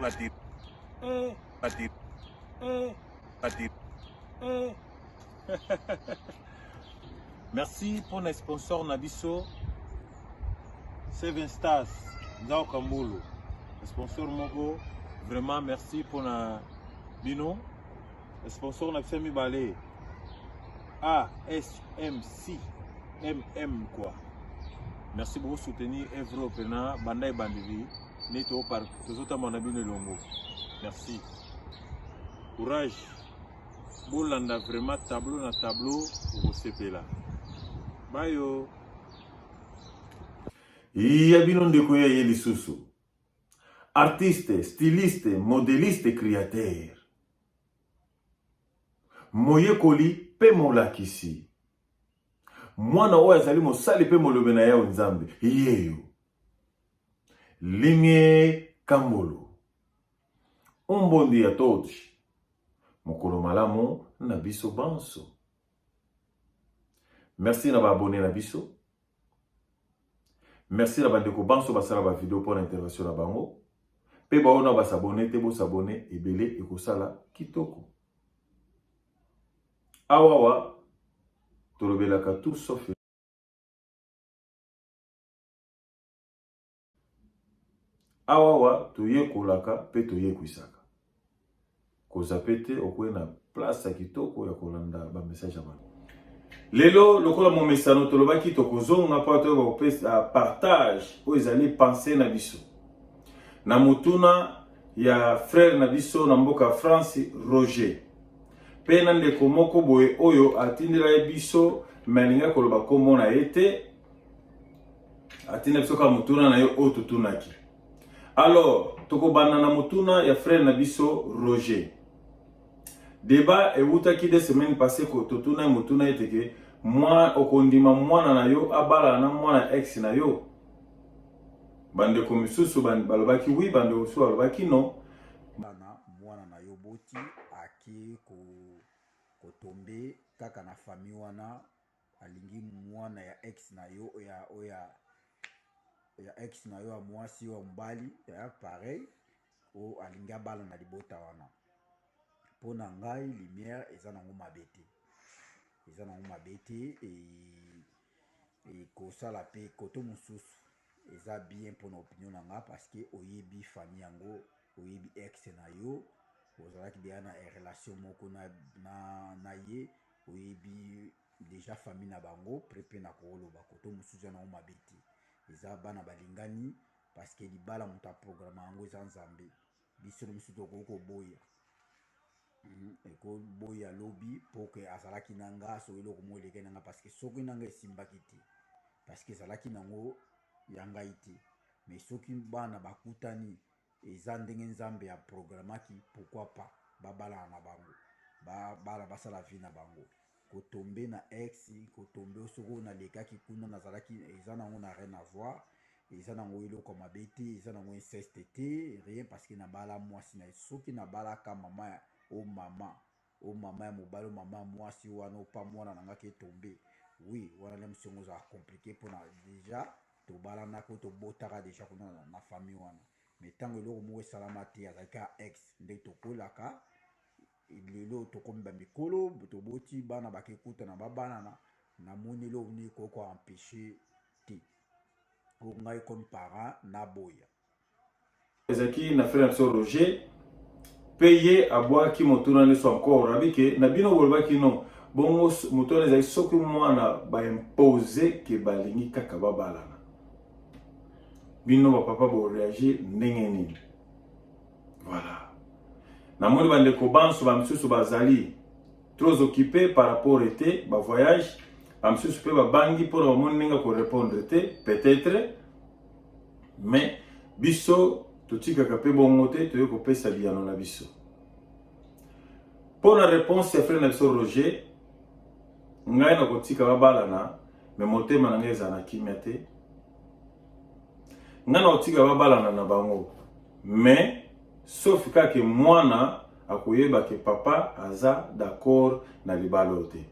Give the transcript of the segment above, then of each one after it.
Ati. Ati. Ati. Merci pour na sponsor na biso Seven Stars Nzao Kambulu. Sponsor moko vraiment merci pour na bino. Sponsor na biso mibale A S M C M M quoi. Merci beaucoup soutenir Evro pena banda ebandeli nde tozotambola na bino elongo. Merci. Courage. Bolanda vraiment tableau na tableau okosepela. Bayo. Ya bino ndeko ya ye lisusu. Artiste, styliste, modeliste, créateur. Moyekoli pe molakisi. Mwana oyo azali mosali pe molobi na Yawe Nzambe, yeyo. Limie Kambolo. Um bom dia a todos. Mokolo malamu na biso banso. Merci na ba abonné na biso. Merci na bandeko banso basala ba video mpo na intervention na bango. Mpe baoyo na basabone te bosabone ebele ekosala kitoko. Awawa tolobelaka tout sauf Awawa toyekolaka pe toyekwisaka. Kozape te okoye na place ya kitoko ya kolanda ba message ya bato. Lelo lokola momesano tolobaki tokozonga mpo toyeba kopesa partage oyo ezali pensee na biso na motuna ya frère na biso na mboka France Roger mpe na ndeko moko boye oyo atindela ye biso me alingaki koloba nkombo na ye te atinda biso kaka motuna na ye oyo totunaki. Alors tokobanda na motuna ya frère na biso Roger. Debat ewutaki deux semaines passées ko totuna motuna ete ke mwa okondima mwana na yo abala na mwana ex na yo. Bandeko misusu balobaki oui, bandeko misusu balobaki non. Bana mwana na yo boti ake ko kotombe kaka na famille wana alingi mwana ya ex na yo ya oyo ya ya ex na yo ya mwasi oyo ya mobali ya pareil oyo alingi abala na libota wana. Mpo na ngai lumière eza nango mabe te, eza nango mabe te ekosala mpe koto mosusu eza bien mpona opinion na nga parce que oyebi famille yango, oyebi ex na yo, ozalaki deja na relation moko na, na, na ye oyebi deja famille na bango pre mpe na koloba koto mosusu eza nango mabe te, eza bana balingani parce que libala moto aprograma yango eza Nzambe. Biso na biso tokoki koboya ekoboya lobi mpo ke azalaki na nga soki eloko moko elekaki na nga parce que soki na nga esimbaki te parce que ezalaki nango ya ngai te mais soki bana bakutani eza ndenge Nzambe a programmaki pourquoi pas babalana na bango babala basala vie na bango kotombe na ex kotombe soki oyo nalekaki kuna nazalaki eza nango na rien à voir eza nango eloko ya mabe te eza nango inceste te rien parce que nabala mwasi na ye soki nabalaka mama ya o mama o mama ya mobali o mama ya mwasi wana opa mwana na nga ke tombe oui wana nde mosengo ozala compliqué mpona deja tobalanaka tobotaka deja kuna na, na famille wana mais ntango eloko moko esalama te azalaki kaka ex nde tokolaka lelo tokomi bamikolo toboti bana bakekutana babanana namoni eloko nini ekoki koempeshe te oyo ngai comme parent naboya. Ezalaki na frère na biso Roger mpe ye abwaki motuna nyonso encore abi ke na bino bolobaki non bongo motuna ezalaki soki mwana baimpose ke balingi kaka babalana bino bapapa boreagir ndenge nini? Voilà, namoni bandeko banso bamisusu bazali trop occupé par rapport ete ba voyage, bamisusu mpe babangi mpona bamoni ndenge korépondre te peut-être, mais biso totikaka mpe bongo te, toyei kopesa biyano na biso mpo na réponse ya frère na biso Roger. Ngai nakotika babalana me motema na ngai ezala na kimia te. Ngai nakotika babalana na bango mais sauf kaka mwana akoyeba ke papa aza d'accord na libala oyo te.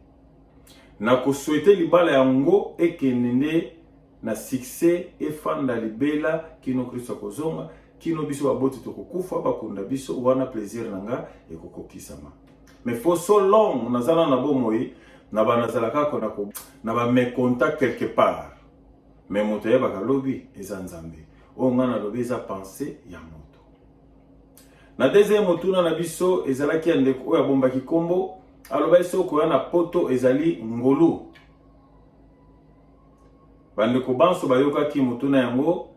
Nakosouhaite libala yango ekende nde na succès, efanda libela kino Kristo akozonga. Kino biso baboti tokokufa, bakunda biso, wana plaisir na nga ekokokisama. Mais for so long naza na bomoi na ba nazala kaka na ko na ba mécontent quelque part. Mais moto ayebaka lobi eza Nzambe. Oyo nga nalobi eza pensée ya moto. Na deuxième motuna na biso ezalaki ya ndeko oyo abombaki kombo, alobaki soki koya na poto ezali ngolu. Bandeko banso bayokaki motuna yango,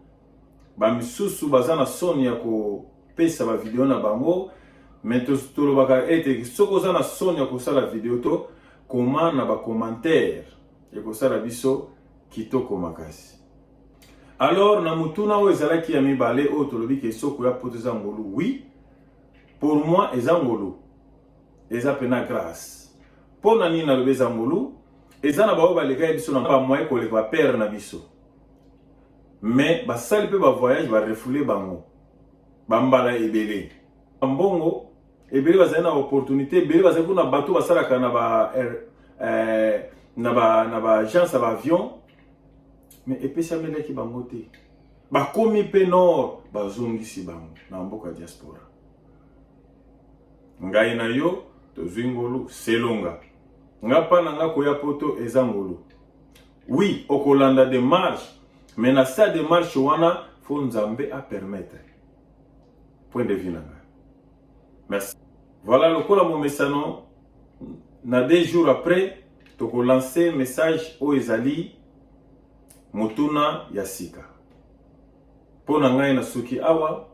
bamisusu baza na soni ya kopesa ba video na bango, mais tolobaka ete soki oza na soni ya kosala video to koma na ba commentaire, ekosala biso kitoko makasi. Alors na motuna oyo ezalaki ya mibale oyo tolobi ke soki koya poto eza ngolu, oui, pour moi eza ngolu, eza mpenza grâce. Mpo na nini nalobi eza ngolu? Eza na baoyo balekaki biso na bamoyen koleka bapere na biso, mais basali mpe bavoyage, barefouler bango bambala ebele, mbongo ebele, bazali na opportunité ebele, bazali kuna bato basalaka na ba na ba agence ya baavion, mais epesamelaki bango te. Bakomi mpe nord, bazongisi bango na mboka diaspora. Ngai na yo tozwi ngolu selonga. Nga mpa na nga, koya poto eza ngolu. Oui, okolanda démarche, mais na sa démarche wana faut Nzambe apermettre. Point de vue na ngai, merci. Voilà, lokola momesano, na 2 jours après tokolance message oyo ezali motuna ya sika. Mpo na ngai, nasuki awa.